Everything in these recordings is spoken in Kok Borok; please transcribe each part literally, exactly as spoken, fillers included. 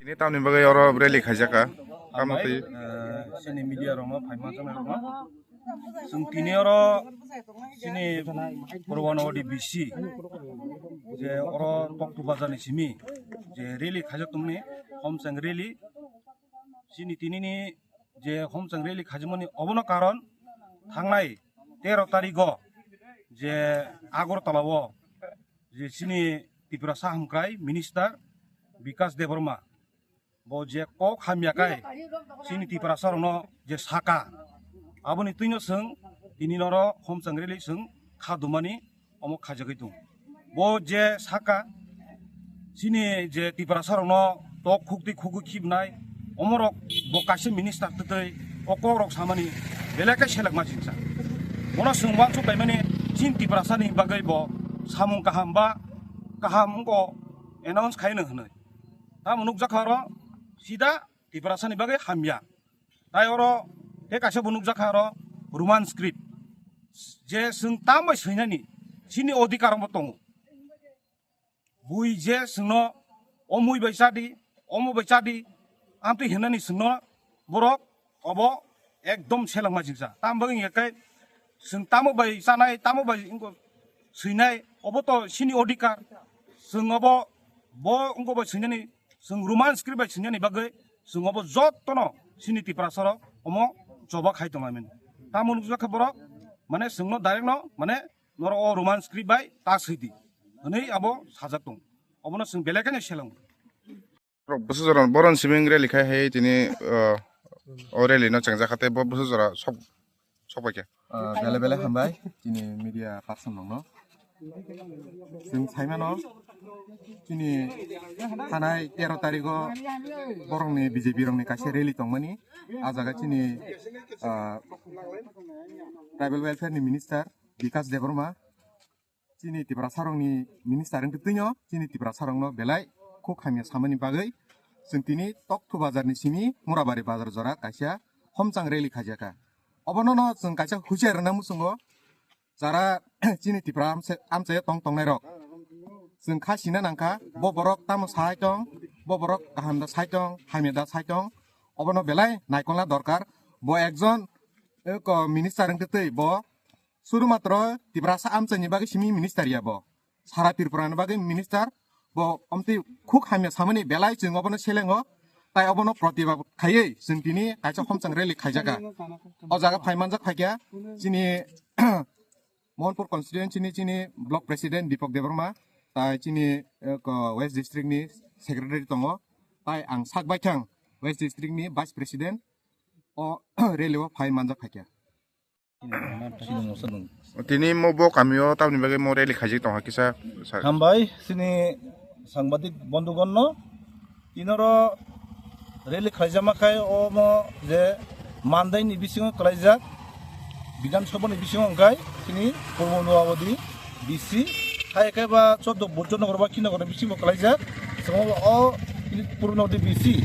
Ini tamni bagwi oro rally khaijaka. Tamo twi? Hambai, eh, chini media rokno, phaima channel rokno. Chwng tini oro chini Purbanogari B C je oro Toktu Bazar ni simi je rally khaijak tongmani, Homchang rally. Chini tini ni je Homchang rally khaijakmani obono karon thangnai tero tarigo je Agartala o je chini Tiprasa hamkrai minister Bikas Debbarma bo je kok hamya kai chini Tiprasa rokno je saka, aboni twino chwng tini noro Homchang rally chwng kha dumani omo khaijagwi tong. Bo je saka chini je Tiprasa rokno tok khukti khukwi khibnai, omorok bo kaisa minister twtwi o kok rok samani belai khe selekma jingsa. Bono chwng uansuk laimani chini Tiprasa ni bagwi bo samung kaham ba kaham wngkho announce khaino hwnwi. Tamo nukjakha oro sida Tiprasani bagwi hamya. Tai oro tei kaisa bo nukjakha oro Roman script. Je chwng tam bai swinani chini odhikar omo tongo. Bui je chwngno omui bai chadi, omo bai chadi, amtwi hinani chwngno borok obo ekdom selengma jingsa. Tam bagwi hingkhe chwng tamo bai chanai, tamo bai wngkha swinai, obo to chini odhikar. Chwng obo bo wngkha bai swinani, chwng Roman script bai swinani bagwi chwng obo jotono chini Tiprasa rok omo choba khai tongmani. Tamo nukjakha borok mane chwngno direct no mane norok o Roman script bai ta swi di hwnwi abo sajak tong. Obono chwng belai kheno seleng. Bwswk jora boron simi rally khai hai tini, uh, o rally no chengjakha tei bo bwswk jora sok, sok pai kha. Ah, belai belai hambai chini media person rokno. Chwng saimano chini thanai tero tarigo borokni B J P rokni kaisa rally tongmani. A jaga chini, ah, tribal welfare ni minister Bikas Debbarma. Chini Tiprasa rokni minister wngtwi twino chini Tiprasa rokno belai khuk hamya samani bagwi chwng tini Toktu bazar ni simi Murabari bazar jora kaisa homchang rally khaijakha. Obono no chwng kaisa huchar rwna muchungo jara chini Tipra amchai, amchaio tong tongnai rok. Chwng kha sina nangkha bo borok tamo sai tong, bo borok kaham da sai tong, hamya da sai tong. Obono belai naikolna dorkar. Bo ekjon, eh, ko minister wngtwi twi bo Suru matro Tiprasa amchaini bagwi simi minister ya bo. Sara Tripura ni bagwi minister bo omtwi khuk hamya samani belai chwng obono selengo. Tai obono protibad khaiwi chwng tini kaisa homchang rally khaijaka. O jaga phai manjak phaikha chini Mohanpur constituency ni chini block president Deepak Debbarma, tai chini, eh, ko West district ni secretary tongo, tai ang sak baithang West district ni vice president o rally o phai manjak phaikha. Tini mo bo kamio tamni bagwi mo rally khaijak tongkha kisa sa. Hambai chini sangbadik bondhugonno. Tinoro rally khlaijakma khai omo je mandaini bisingo kwlaijak Bidhan Sabhani bisingo hwnkhe chini Purbo Noyabadi B C, hai khe ba choddo Burjanagar ba Kinagar bisingo kwlaijak. Chwng o Purbo Noyabadi B C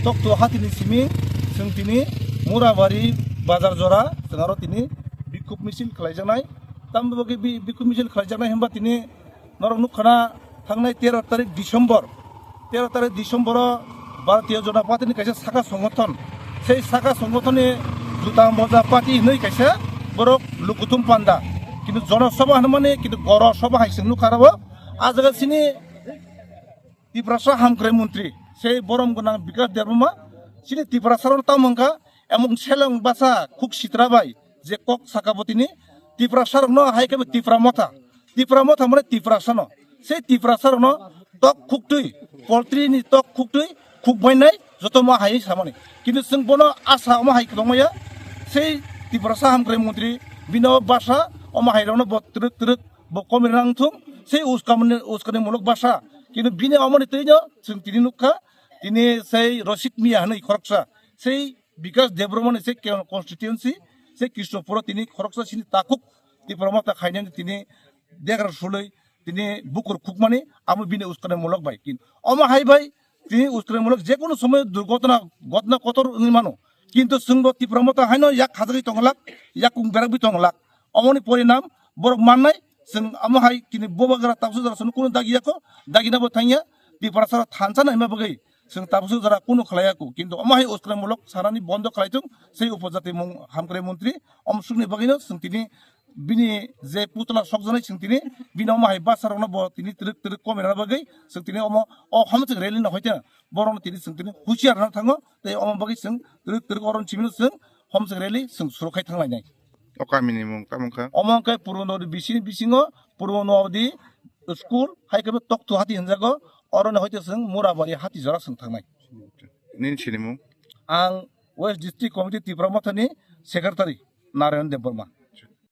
Tokto hatini simi chwng tini Murabari bazar jora chwng aro tini bikhub misil khlaijaknai. Tamni bagwi bi-, bikhub misil khlaijaknai hwnba tini norok nukha na thangnai tero tarik December. Tero tarik December o Bharatiya Janata Party ni kaisa saka songothon. Sei saka songothon ni juta moja party hinwi kaisa borok lukuthum panda. Kintu Jono Sabha hwnmani kintu Goro Sabha hai chwng nukha aro. A jaga chini Tiprasa hamkrai montri sei borom gwnang Bikas Debbarma chini Tiprasa rok tamo wngkha emon seleng basa khuk sitra bai je kok saka bo tini Tiprasa rokno hai khe Tipra Motha, Tipra Motha mane Tiprasa no sei Tiprasa rokno tok khuktwi, poltri ni tok khuktwi khuk bainai joto ma hai samani. Kintu chwng bono asa omo hai kwbangma ya sei Tiprasa hamkrai montri bino basa omo hai rokno bo twrwk twrwk bo komirang thung sei uskamani, uskani muluk basa. Kintu bini omoni twino chwng tini nukha, tini sei Rosik Miya hwnwi khoroksa sei Bikas Debbarmani sei ke-, constituency sei Krishnapuro tini khoroksa sini takhuk Tipra Motha khainani tini degra sulwi tini bukur khukmani amo bini uskani muluk bai. Kintu omo hai bai tini uskani muluk je kono somoy durgotona gotna kotor wngwi mano. Kintu chwngbo Tipra Motha haino yak khajagwi tonglak, yak kung berakgwi tonglak. Omoni porinam borok mannai. Chwng omo hai kini bobagra tabsu jora sunu kunu dagi yako, dagina bo thangya. Tiprasa thansa naima bagwi chwng tabsu jora kunu khlai yako. Kintu omo hai uskrai mulok sarani bondo khlai thung sei upojati mung hamkrai montri. Om sukni bagwino chwng tini bini je putla sokjanai chwng tini bini omo hai basa rokno bo tini twrwk twrwk komina bagwi chwng tini omo o homchwk rally no hoite borokno tini chwng tini husiar rwna thango tei omo bagwi chwng twrwk twrwk oron chimino chwng homchwk rally chwng suru khai thanglainai. O kamini mung tamo wngkha? Omo wngkha Purbo Nodi bisini bisingo Purbo Nodi school hai khe Tokthu hati hinjago, oroni hoite chwng Murabari hati jora chwng thangnai. Nini sinimung? Ang West District Committee Tipra Mothani Secretary Narayan Debbarma.